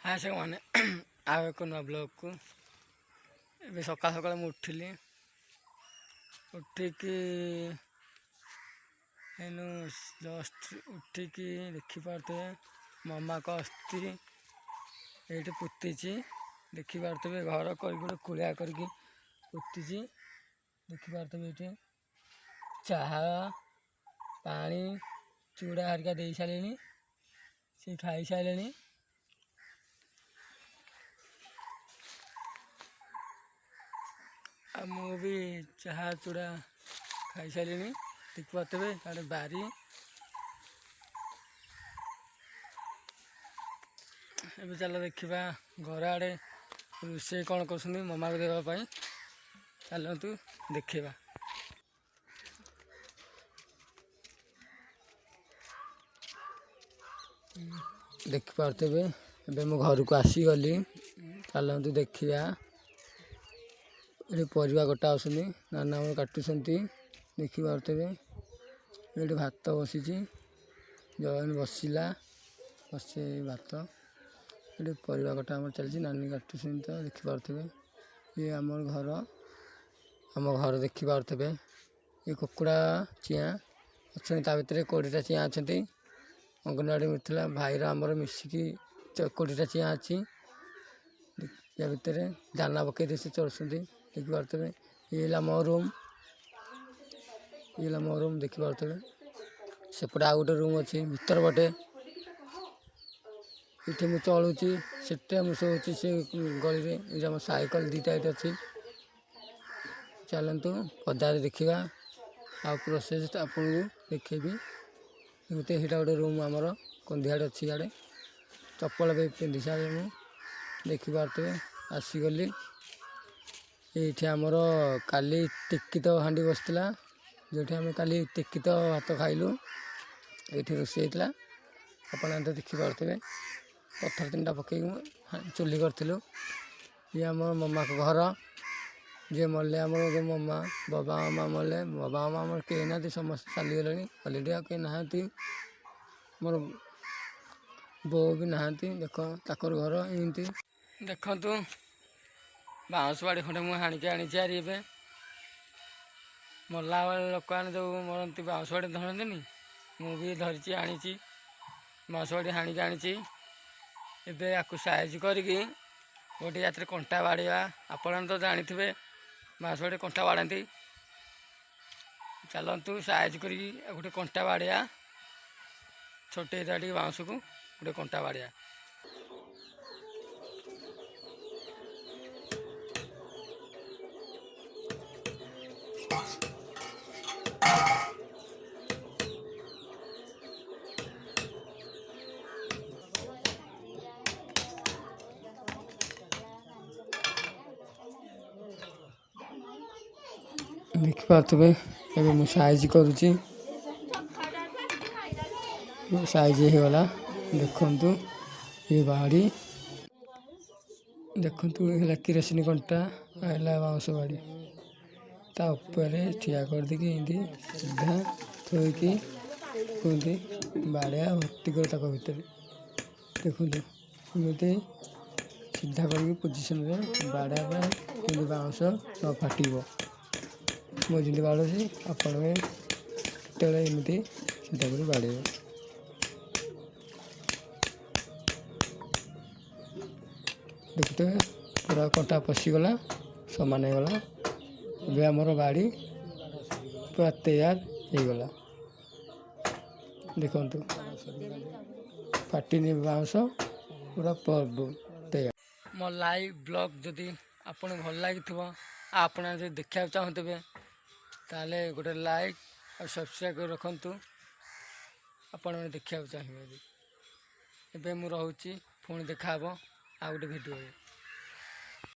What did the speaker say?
ହାଏ ସାଙ୍ଗମାନେ, ଆଉ ଏକ ନୂଆ ବ୍ଲଗ୍କୁ। ଏବେ ସକାଳ ସକାଳେ ମୁଁ ଉଠିଲି। ଉଠିକି ଏନୁ ଜଷ୍ଟ ଉଠିକି ଦେଖିପାରୁଥିବେ, ମାମାଙ୍କ ଅସ୍ଥି ଏଇଠି ପୋତିଛି। ଦେଖିପାରୁଥିବେ, ଘର କରିକି ଗୋଟେ କୁଳିଆ କରିକି ପୋତିଛି। ଦେଖିପାରୁଥିବେ, ଏଇଠି ଚାହା ପାଣି ଚୁଡ଼ା ହେରିକା ଦେଇ ସାରିଲେଣି, ସେ ଖାଇସାରିଲେଣି। ଆଉ ମୁଁ ବି ଚାହା ଚୁଡ଼ା ଖାଇସାରିଲିଣି। ଦେଖିପାରୁଥିବେ, ତାହେଲେ ବାରି। ଏବେ ଚାଲ ଦେଖିବା ଘର ଆଡ଼େ ରୋଷେଇ କ'ଣ କରୁଛନ୍ତି ମମାକୁ ଦେବା ପାଇଁ। ଚାଲନ୍ତୁ ଦେଖିବା। ଦେଖିପାରୁଥିବେ, ଏବେ ମୁଁ ଘରକୁ ଆସିଗଲି। ଚାଲନ୍ତୁ ଦେଖିବା। ଏଠି ପରିବା କଟା ହେଉଛନ୍ତି, ନାନା ଆମର କାଟୁଛନ୍ତି। ଦେଖିପାରୁଥିବେ, ଏଠି ଭାତ ବସିଛି, ଜଏନ୍ ବସିଲା ବସେ ଭାତ। ଏଠି ପରିବା କଟା ଆମର ଚାଲିଛି, ନାନୀ କାଟୁଛନ୍ତି ତ। ଦେଖିପାରୁଥିବେ, ଇଏ ଆମର ଘର, ଆମ ଘର। ଦେଖିପାରୁଥିବେ, ଏ କୁକୁଡ଼ା ଚିଆଁ ଅଛନ୍ତି, ତା ଭିତରେ 20ଟା ଚିଆଁ ଅଛନ୍ତି। ଅଙ୍ଗନବାଡ଼ି ମିଳିଥିଲା, ଭାଇର ଆମର ମିଶିକି 20ଟା ଚିଆଁ ଅଛି। ୟା ଭିତରେ ଦାନା ପକେଇ ଦେଇ ସେ ଚରୁଛନ୍ତି। ଦେଖିପାରୁଥିବେ, ଇଏ ହେଲା ମୋ ରୁମ୍, ଇଏ ହେଲା ମୋ ରୁମ୍। ଦେଖିପାରୁଥିବେ, ସେପଟେ ଆଉ ଗୋଟେ ରୁମ୍ ଅଛି ଭିତର ପଟେ। ଏଠି ମୁଁ ଚଳୁଛି, ସେଠି ମୁଁ ଶୋଉଛି ସେ ଗଳିରେ। ଏଇଠି ଆମ ସାଇକେଲ 2ଟା ଏଇଠି ଅଛି। ଚାଲନ୍ତୁ ପଦାରେ ଦେଖିବା, ଆଉ ପ୍ରୋସେସ୍ ଆପଣଙ୍କୁ ଦେଖେଇବି। ଏମିତି ସେଇଟା ଗୋଟେ ରୁମ୍ ଆମର କନ୍ଧିଆଡ଼େ ଅଛି। ଇଆଡ଼େ ଚପଲ ବି ପିନ୍ଧି ସାରେ ମୁଁ। ଦେଖିପାରୁଥିବେ, ଆସିଗଲି। ଏଇଠି ଆମର କାଲି ଟିକିତ ହାଣ୍ଡି ବସିଥିଲା, ଯେଉଁଠି ଆମେ କାଲି ଟିକିତ ଭାତ ଖାଇଲୁ। ଏଇଠି ରୋଷେଇ ହେଇଥିଲା। ଆପଣ ତ ଦେଖିପାରୁଥିବେ, ପଥର 3ଟା ପକେଇକି ମୁଁ ଚୁଲି କରିଥିଲୁ। ଇଏ ଆମର ମାମାଙ୍କ ଘର, ଯିଏ ମଲେ ଆମର ଯେଉଁ ମାମା, ବାବା ମାମା ମଲେ। ବାବା ମାମା ଆମର କେହି ନାହାନ୍ତି, ସମସ୍ତେ ଚାଲିଗଲେଣି ଅଲରେଡ଼ି, ଆଉ କେହି ନାହାନ୍ତି। ମୋର ବୋଉ ବି ନାହାନ୍ତି। ଦେଖ, ତାଙ୍କର ଘର ଏମିତି। ଦେଖନ୍ତୁ, ବାଉଁଶ ବାଡ଼ି ଖଣ୍ଡେ ମୁଁ ହାଣିକି ଆଣିଛି ଆରି। ଏବେ ମଲା ବେଳେ ଲୋକମାନେ ଯେଉଁ ମରନ୍ତି, ବାଉଁଶ ବାଡ଼ି ଧରନ୍ତିନି, ମୁଁ ବି ଧରିଛି, ଆଣିଛି, ବାଉଁଶ ବାଡ଼ି ହାଣିକି ଆଣିଛି। ଏବେ ଆକୁ ସାଇଜ୍ କରିକି ଗୋଟେ ଜାତିରେ କଣ୍ଟା ବାଡ଼ିବା। ଆପଣ ତ ଜାଣିଥିବେ, ବାଉଁଶ ବାଡ଼ି କଣ୍ଟା ବାଡ଼ାନ୍ତି। ଚାଲନ୍ତୁ, ସାଇଜ୍ କରିକି ଗୋଟେ କଣ୍ଟା ବାଡ଼ିଆ। ଛୋଟେଇ ଟିକେ ବାଉଁଶକୁ ଗୋଟେ କଣ୍ଟା ବାଡ଼ିଆ। ଦେଖିପାରୁଥିବେ, ଏବେ ମୁଁ ସାଇଜ୍ କରୁଛି। ସାଇଜ୍ ହେଇଗଲା। ଦେଖନ୍ତୁ, ଏ ବାଡ଼ି ଦେଖନ୍ତୁ, ଏ ହେଲା କିରୋସିନି କଣ୍ଟା, ଆଉ ହେଲା ବାଉଁଶ ବାଡ଼ି। ତା ଉପରେ ଠିଆ କରିଦେଇକି ଏମିତି ସିଧା ଥୋଇକି କୁହନ୍ତି ବାଡ଼ିଆ ଭର୍ତ୍ତି କରି ତାଙ୍କ ଭିତରେ। ଦେଖନ୍ତୁ, ଏମିତି ସିଧା କରିକି ପୋଜିସନରେ ବାଡ଼ିଆ ପାଇଁ, ଯେମିତି ବାଉଁଶ ନ ଫାଟିବ। ମୁଁ ଯେମିତି ବାଡ଼ଉଛି, ଆପଣ ବି କେତେବେଳେ ଏମିତି ସିଧା କରି ବାଡ଼େଇବେ। ଦେଖୁଥିବେ, ପୁରା କଣ୍ଟା ପଶିଗଲା, ସମାନ ହେଇଗଲା। ଏବେ ଆମର ବାଡ଼ି ପୁରା ତିଆର ହେଇଗଲା। ଦେଖନ୍ତୁ, ଫାଟିନି ବାଉଁଶ, ପୁରା ତିଆର। ମୋ ଲାଇଭ୍ ବ୍ଲଗ୍ ଯଦି ଆପଣଙ୍କୁ ଭଲ ଲାଗିଥିବ, ଆଉ ଆପଣ ଯଦି ଦେଖିବାକୁ ଚାହୁଁଥିବେ, ତାହେଲେ ଗୋଟେ ଲାଇକ୍ ଆଉ ସବସ୍କ୍ରାଇବ୍ କରି ରଖନ୍ତୁ, ଆପଣମାନେ ଦେଖିବାକୁ ଚାହିଁବେ ଯଦି। ଏବେ ମୁଁ ରହୁଛି, ପୁଣି ଦେଖାହେବ ଆଉ ଗୋଟେ ଭିଡ଼ିଓରେ।